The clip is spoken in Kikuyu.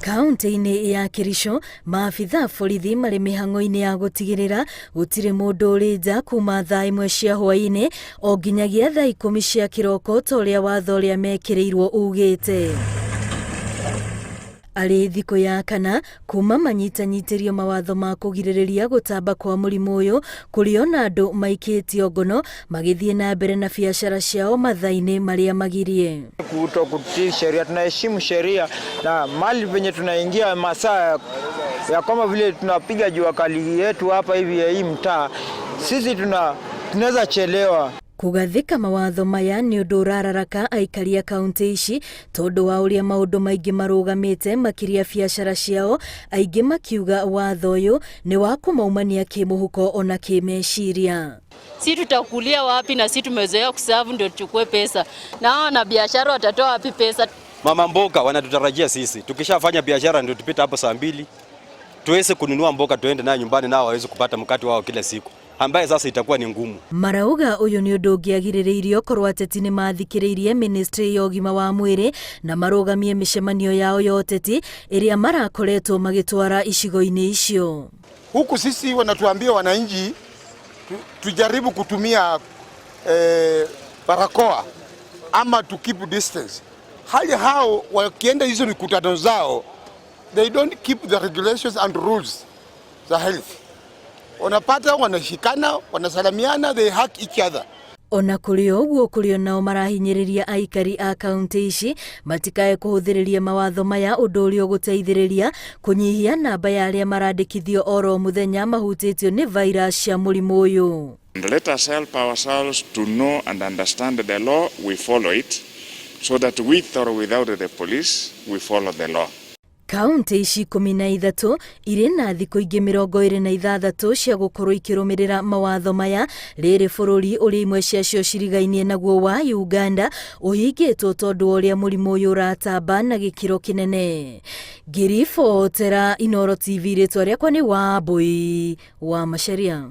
Kaunti-inĩ ya Kericho, maabitha a borithi marĩ mĩhang'o-inĩ ya gũtigĩrĩra gũtirĩ mũndũ ũrĩ nja kuma thaa ĩmwe cia hwaĩ-inĩ o nginyagia thaa ikũmi cia kĩroko ta ũrĩa watho ũrĩa mekĩrĩirwo ugĩte. Arĩ thikũ ya kana kuma manyitanyitĩrio mawatho ma kũgirĩrĩria gũtamba kwa mũrimũ ũyũ, kũrĩ ona andũ maikĩtio ngono magĩthiĩ na mbere na biacara ciao mathaa-inĩ marĩa magirie. Kuto kutii sheria, tunaheshimu sheria na mali penye tunaingia masaa ya kama vile tunapiga jua kali yetu hapa hivi ya hii mtaa, sisi tuna tunaweza chelewa. Kũgathĩka mawatho maya nĩ ũndũ ũrararaka aikari a kaunti ici tondũ wa ũrĩa maũndũ maingĩ marũgamĩte makĩria biacara ciao, aingĩ makiuga watho ũyũ nĩ wa kũmaumania kĩmũhuko ona kĩmeciria. Si tutakulia wapi na si tumezoea kuserve ndio tuchukue pesa, na hao na biashara watatoa wapi pesa? Mama mboga wanatutarajia sisi, tukishafanya biashara ndio tupita hapo saa 2 tuweze kununua mboga tuende nayo nyumbani, nao waweze kupata mkate wao kila siku, ambaye sasa itakuwa ni ngumu. Marauga ũyũ nĩ ũndũ ũngĩagirĩrĩirio korwo ateti nĩ mathikĩrĩirie ministry ya ũgima wa mwĩrĩ na marũgamie mĩcemanio yao ya ũteti ĩrĩa marakoretwo magĩtwara icigo-inĩ icio. Huku sisi wanatuambia wananchi tujaribu kutumia barakoa ama to keep distance. Hali hao wakienda hizo mikutano zao, they don't keep the regulations and rules za health. Wanapata wanashikana, wanasalamiana, they hug each other. Ona kũrĩ o ũguo, kũrĩ nao marahinyĩrĩria aikari a kaunti ici matikae kũhũthĩrĩria mawatho maya, ũndũ ũrĩa ũgũteithĩrĩria kũnyihia namba ya arĩa marandĩkithio oro mũthenya mahutĩtio nĩ virus cia mũrimũ ũyũ. And let us help ourselves to know and understand the law, we follow it, so that with or without the police, we follow the law. Kaunti ici 13 irĩ na thikũ ingĩ 26 cia gũkorwo ikĩrũmĩrĩra mawatho maya, rĩrĩ bũrũri ũrĩa imwe ciacio cirigainie naguo wa Uganda ũhingĩtwo tondũ wa ũrĩa mũrimũ ũyũ ũratamba na gĩkĩro kĩnene. Ngĩribotera Inooro TV, rĩtwa rĩakwa nĩ Wambui wa Macharia.